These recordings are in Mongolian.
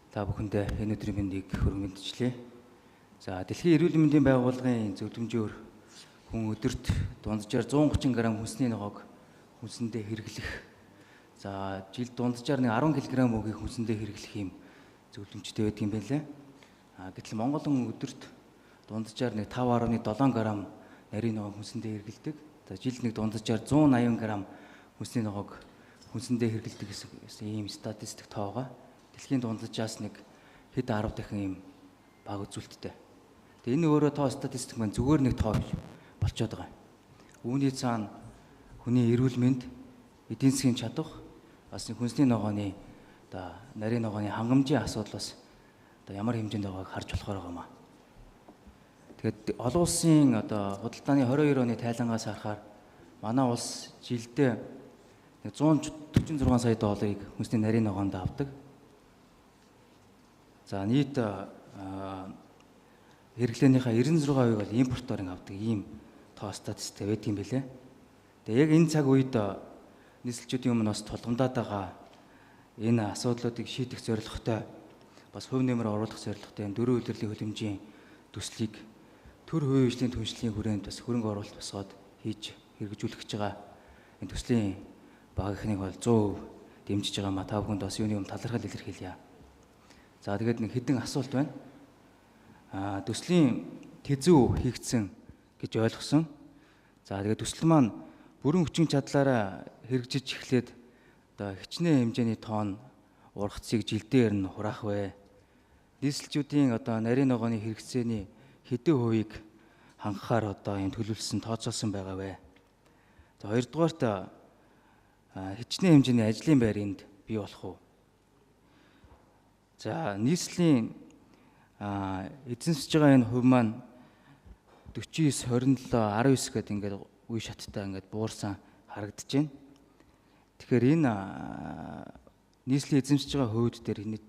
Та бүхэндээ энэ өдрийн мэндийг хүргэн мэдчилье. За, Дэлхийн эрүүл мэндийн байгууллагын зөвлөмжөөр хүн өдөрт дунджаар 130 г хүнсний ногоог хүнсэндээ хэрэглэх. За, жилд дунджаар нэг 10 кг мөгийг хүнсэндээ хэрэглэх юм зөвлөмжтэй байдаг юм байна лээ. А гэтэл Монгол хүн өдөрт дунджаар нэг 5.7 г нарийн ногоог хүнсэндээ хэрэглэдэг. За, жилд нэг дунджаар 180 г хүнсний ногоог хүнсэндээ хэрэглэдэг гэсэн ийм статистик тоогоо. Дэлхийн дунджаас нэг хэд 10 дахин ийм бага үзүүлэлттэй. Тэгээ энэ өөрөө тоо статистик маань зүгээр нэг тоо биш болчиход байгаа. Үүний цаана хүний эрүүл мэнд, эдийн засгийн чадвар, бас хүнсний ногооны одоо нарийн ногооны хангамжийн асуудал бас одоо ямар хэмжээнд байгааг харж болохоор байгаа юм аа. Тэгээд олон улсын одоо худалдааны 22 оны тайлангаас харахаар манай улс жилдээ 146 сая долларыг хүнсний нарийн ногоонд авдаг. За, нийт хэрэглээнийхээ 96% бол импортоор авдаг ийм тоо статистик байдаг юм билээ. Тэгээ яг энэ цаг үед нийслэлчүүдийн өмнө бас тулгамдаад байгаа энэ асуудлуудыг шийдэх зорилготой бас хувь нэмэр оруулах зорилготой энэ дөрвөн үйлдвэрлэлийн хөлөмжийн төслийг төр хувийн хөгжлийн түншлэлийн хүрээнд бас хөрөнгө оруулалт босгоод хийж хэрэгжүүлэх гэж байгаа энэ төслийн багийнхныг бол 100% дэмжиж байгаа маа. Та бүхэнд бас юуны өмнө талархал илэрхийлье. За, тэгээд нэг хэдэн асуулт байна. Төслийн тэзүү хийгдсэн гэж ойлгосон. За, тэгээд төсөл маань бүрэн хүчин чадлаараа хэрэгжиж эхлээд одоо хичнээн хэмжээний тоон ургацыг жилдээ ер нь хураах вэ? Нийслэлчүүдийн одоо нарийн ногооны хэрэгцээний хэдэн хувийг хангахаар одоо юм төлөвлөсөн, тооцоолсон байгаа вэ? За, хоёрдугаарт хичнээн хэмжээний ажлын байр энд бий болох уу? За, нийслэлийн эзэмшиж байгаа энэ хувь маань 49 27 19 гэдэг ингээд үе шаттай ингээд буурсан харагдаж байна. Тэгэхээр энэ нийслэлийн эзэмшиж байгаа хувьд дээр энэ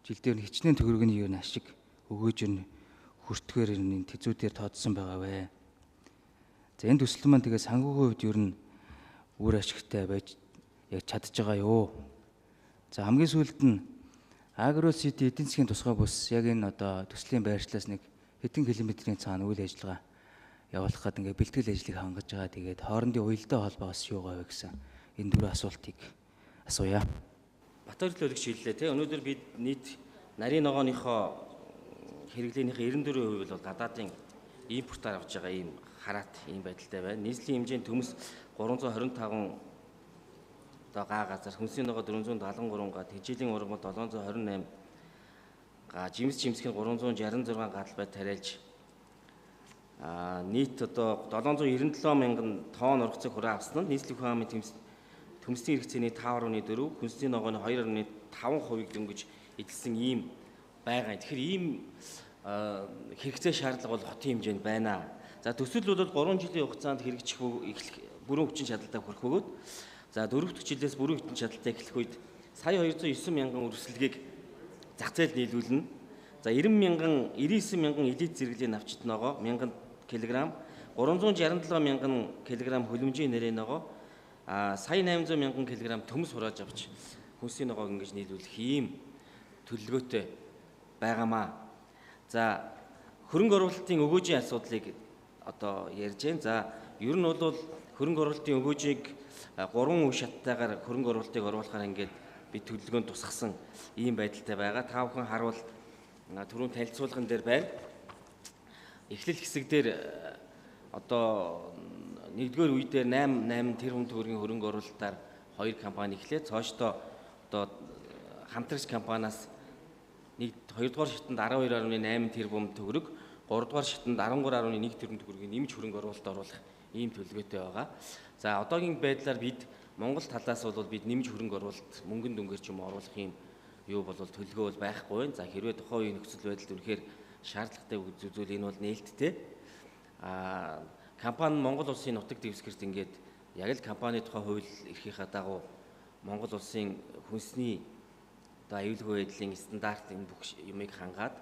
жил дээр хичнээн төгрөгийн юу ашиг өгөөж нь хүртэхээр энэ тэзүүдээр тооцсон байгаа вэ? За, энэ төсөл маань тэгээ санхүүгийн хувьд ер нь үр ашигтай байж яг чадж байгаа юу? За, хамгийн сүүлд нь Агро Сити эдийн засгийн тусгай бүс яг энэ одоо төслийн байршлаас нэг хэдэн километрийн цаана үйл ажиллагаа явуулах гэдэг ингээд бэлтгэл ажлыг хангаж байгаа. Тэгээд хоорондын уялдаа холбоо бас юу байгаа вэ гэсэн энэ дөрвөн асуултыг асууя. Батөр төлөөлөгч хэллээ те. Өнөөдөр бид нийт нарийн ногооныхоо хэрэглээнийхээ 94% бол гадаадын импортоор авч байгаа ийм хараат ийм байдалтай байна. Нийслэлийн хэмжээнд төмөс 325 одоо га газар, хүнсний ногоо 473 га, тэжээлийн ургамал 728 га, жимс жимсэг нь 366 гадалбай тариалж нийт одоо 797 мянган тонн ургацыг хураа авсан нь нийслэлийн хүн амын төмсний хэрэгцээний 5.4, хүнсний ногооны 2.5%-ийг дөнгөж эдэлсэн ийм байгаа. Тэгэхээр ийм хэрэгцээ шаардлага бол хотын хэмжээнд байна. За, төсөл бол 3 жилийн хугацаанд хэрэгжих эхлэх бүрэн хүчин чадалтай хүрэх бөгөөд за 4 дахь жилээс бүрэн хүчин чадалтай эхлэх үед сая 209 мянган өрсөлдөгийг зах зээлд нийлүүлнэ. За, 99 мянган элит зэрэглэлийн навчит ногоо 1000 кг, 367 мянган кг хөлөмжийн нэрээ ногоо, сая 800 мянган кг төмс хурааж авч хүнсний ногоог ингэж нийлүүлэх ийм төлөвлөгөөтэй байгаамаа. За, хөрөнгө оруулалтын өгөөжийн асуудлыг одоо ярьж байна. За, ер нь бол хөрөнгө оруулалтын өгөөжийг 3 үе шаттайгаар хөрөнгө оруулалтыг оруулахаар ингээд бид төлөвлөгөөнд тусгасан ийм байдалтай байгаа. Та бүхэн харуул түрүүн танилцуулган дээр байна. Эхлэл хэсэг дээр одоо нэгдүгээр үе дээр 8 8 тэрбум төгрөгийн хөрөнгө оруулалтаар 2 компани эхлээд цоошдоо одоо хамтрагч компаниас нэг хоёрдугаар шатанд 12.8 тэрбум төгрөг, гуравдугаар шатанд 13.1 тэрбум төгрөгийн нэмж хөрөнгө оруулалт оруулах ийм төлөвлөгөөтэй байгаа. За, одоогийн байдлаар бид Монгол талаас бол бид нэмж хөрөнгө оруулалт мөнгөн дүнгээр ч юм оруулах юм юу бол төлөвлөгөө бол байхгүй байна. За, хэрвээ тухайн үеийн нөхцөл байдалд үнэхээр шаардлагатай үзвэл энэ бол нээлттэй. Компани Монгол улсын нутаг дэвсгэрт ингээд яг л компани тухай хууль эрхийнхаа дагуу Монгол улсын хүнсний одоо аюулгүй байдлын стандарт энэ бүх юмыг хангаад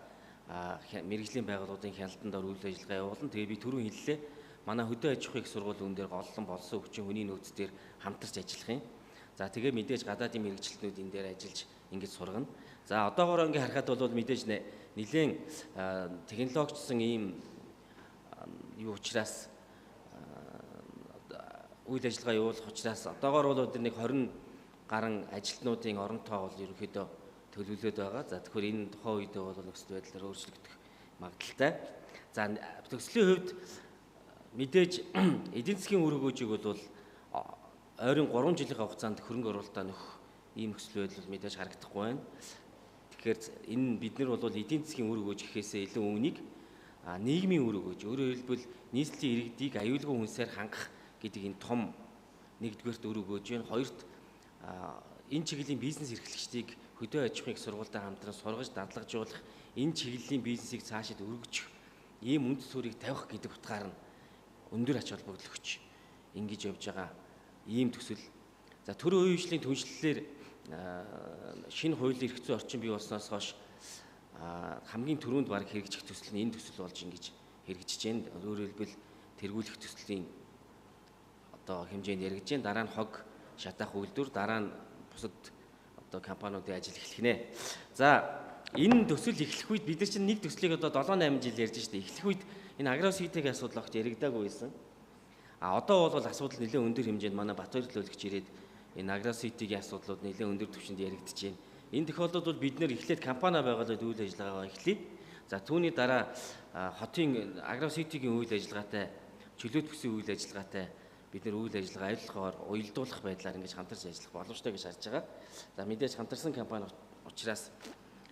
мэргэжлийн байгууллагуудын хяналтанд ор үйл ажиллагаа явуулна. Тэгээ би түрүүн хэллээ. Манай хөдөө аж ахуйн их сургууль үүн дээр голлон болсон хүчин хүний нөөц дээр хамтарч ажиллах юм. За, тэгээ мэдээж гадаадын мэргэжилтнүүд энэ дээр ажиллаж ингэж сургана. За одоогоор ингээ харахад бол мэдээж нэлээд технологичсон ийм юу учраас үйл ажиллагаа явуулах учраас одоогоор бол өдөр нэг 20 гаруй ажилтнуудын орон тоо бол ерөнхийдөө төлөвлөд байгаа. За тэгэхээр энэ тухайн үедээ бол нөхцөл байдлаар өөрчлөгдөх магадлалтай. За төслийн хувьд мэдээж эдийн засгийн үр өгөөжийг бол ойрын 3 жилийн хугацаанд хөрөнгө оруулалтаа нөхөх ийм нөхцөл байдал мэдээж харагдахгүй байна. Тэгэхээр энэ бид нар бол эдийн засгийн үр өгөөж гэхээсээ илүү үүнийг нийгмийн үр өгөөж, өөрөөр хэлбэл нийслэлийн иргэдийг аюулгүй хүнсээр хангах гэдэг энэ том нэгдүгээрт үр өгөөж байна. Хоёрт энэ чиглэлийн бизнес эрхлэгчдийг хөдөө аж ахуйн их сургуультай хамтран сургаж дадлагжуулах, энэ чиглэлийн бизнесийг цаашид өргөжих ийм үндэс суурийг тавих гэдэг утгаар нь өндөр ач холбогдол өгч ингэж явж байгаа ийм төсөл. За төрийн үеийн түншлэлээр шинэ хуулийн эрх зүйн орчин бий болсноос хойш хамгийн түрүүнд бараг хэрэгжих төсөл нь энэ төсөл болж ингэж хэрэгжиж байна. Өөрөөр хэлбэл тэргүүлэх төслийн одоо хэмжээнд яригдж байна. Дараа нь хог шатаах үйлдвэр, дараа нь бусад одоо компаниудын ажил эхлэх нэ. За энэ төсөл эхлэх үед бид нар чинь нэг төслийг одоо 7 8 жил ярьж штэ. Эхлэх үед энэ Агроситигийн асуудал огт яригдаагүй байсан. А одоо бол асуудал нэлээд өндөр хэмжээнд манай Батбаяр төлөөлөгч ирээд энэ Агроситигийн асуудлууд нэлээд өндөр түвшинд яригдж байна. Энэ тохиолдолд бол бид нэр эхлээд компани байгуулад үйл ажиллагаагаа эхлэе. За түүний дараа хотын Агроситигийн үйл ажиллагаатай, чөлөөт бүсийн үйл ажиллагаатай бид нэр үйл ажиллагаа айлхоор уялдуулах байдлаар ингэж хамтарч ажиллах боломжтой гэж харж байгаа. За мэдээж хамтарсан компани учраас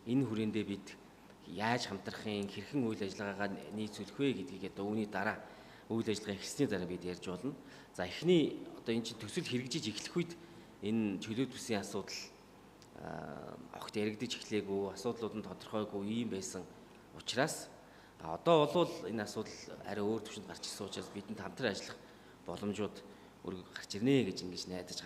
энэ хүрээндээ бид яаж хамтрах юм, хэрхэн үйл ажиллагаагаа нийцүүлэх вэ гэдгийг одоо үүний дараа үйл ажиллагаа эхэлсний дараа бид ярьж болно. За эхний одоо энэ чинь төсөл хэрэгжиж эхлэх үед энэ чөлөөт бүсийн асуудал огт яригдаж эхлэегүй, асуудлууд нь тодорхойгүй ийм байсан учраас одоо бол энэ асуудал арай өөр түвшинд гарч ирсэн учраас бидэнд хамтран ажиллах боломжууд гарч ирнэ гэж ингэж найдаж